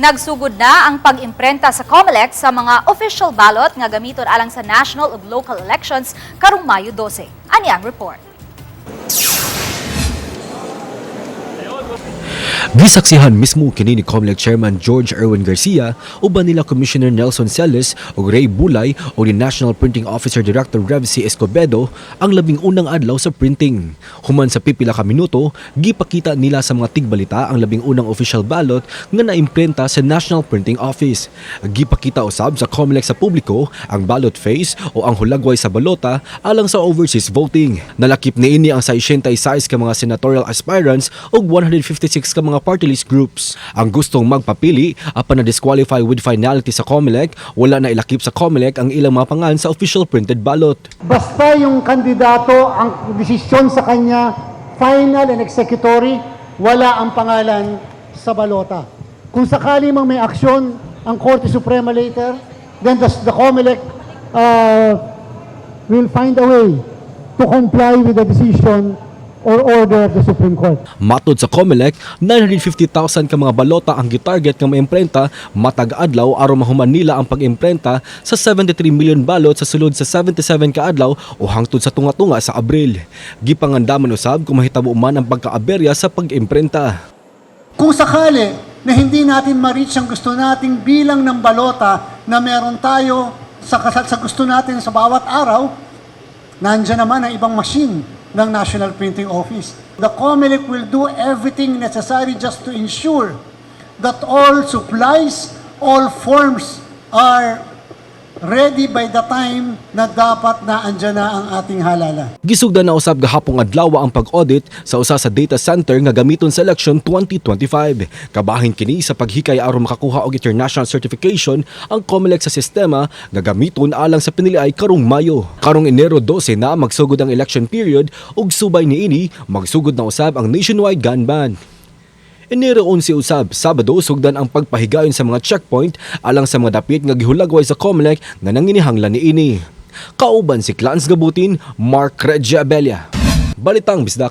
Nagsugod na ang pag-imprenta sa COMELEC sa mga official ballot nga gamiton alang sa national ug local elections karong Mayo 12. Ani ang report. Gisaksihan mismo kini ni COMELEC Chairman George Erwin Garcia uban nila Commissioner Nelson Celis ug Ray Bulay o ni National Printing Officer Director Rev C. Escobedo ang 11 adlaw sa printing. Human sa pipila ka minuto, gipakita nila sa mga tigbalita ang 11 official ballot nga naimprenta sa National Printing Office. Gipakita usab sa COMELEC sa publiko ang ballot face o ang hulagway sa balota alang sa overseas voting. Nalakip niini ang 66 ka mga senatorial aspirants ug 156 ka mga party list groups. Ang gustong magpapili apan na disqualify with finality sa COMELEC, wala na ilakip sa COMELEC ang ilang mga pangan sa official printed ballot. Basta yung kandidato, ang desisyon sa kanya, final and executory, wala ang pangalan sa balota. Kung sakali mang may aksyon ang Korte Suprema later, then the COMELEC will find a way to comply with the decision or order of the Supreme Court. Matod sa COMELEC, 950,000 ka mga balota ang gitarget nga maimprenta matag adlaw aron mahuman nila ang pag-imprenta sa 73 million balot sa sulod sa 77 ka adlaw o hangtod sa tunga-tunga sa Abril. Gipangandaman usab kung mahitabo man ang pagkaaberya sa pag-imprenta. Kung sakali na hindi natin ma-reach ang gusto nating bilang ng balota na meron tayo sa gusto natin sa bawat araw, nandyan naman ang ibang machine ng National Printing Office. The COMELEC will do everything necessary just to ensure that all supplies, all forms are ready by the time na dapat na andyan na ang ating halalan. Gisugdan na usab gahapong adlaw ang pag-audit sa usa sa data center nga gamiton sa election 2025. Kabahin kini sa paghikay aron makakuha og international certification ang COMELEC sa sistema nga gamiton alang sa piniliay karong Mayo. Karong Enero 12 na magsugod ang election period ug subay niini magsugod na usab ang nationwide gun ban. Enero 11 usab, Sabado, sugdan ang pagpahigayon sa mga checkpoint alang sa mga dapit nga gihulagway sa COMELEC nga nanginihanglan niini. Kauban si Clans Gabutin, Mark Regia Abella. Balitang Bisdak.